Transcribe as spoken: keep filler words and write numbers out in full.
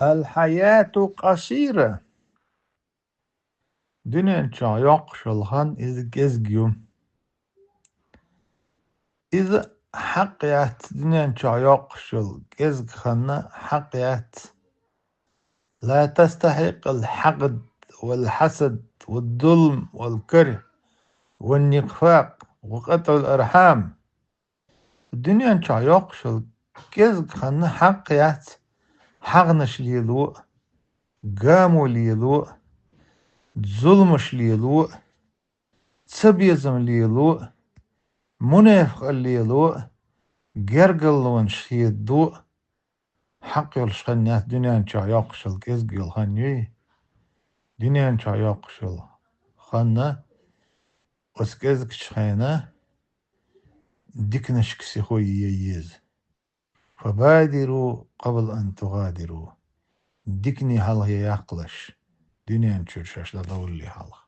الحياة قصيرة. Дуьнен чохь йоккхуш йолу хан иза кӀезиг ю. Иза хьакъ яц, дуьнен чохь йоккхуш йолу кӀезиг хан хьакъ яц. لا تستحق الحقد والحسد والظلم والكره والنفاق وقطع الأرحام. Дуьнен чохь йоккхуш йолу кӀезиг хан хьакъ яц хьагӀнаш лело а, гамо лело а, зуламаш лело а, цабезам лело а, мунепакъалла лело а, гергарлонаш хедадо а. Хьакъ йолуш хан яц дуьнен чохь йоккхуш йолу кӀезиг йолу хан юй. Дуьнен чохь йоккхуш йолу хан оцу кӀезигчу хенахь диканашка сихо е еза. فبادروا قبل أن تغادروا. Дикане хьалха яккхалаш, дуьнен чуьра шаьш дӀадовлале хьалха.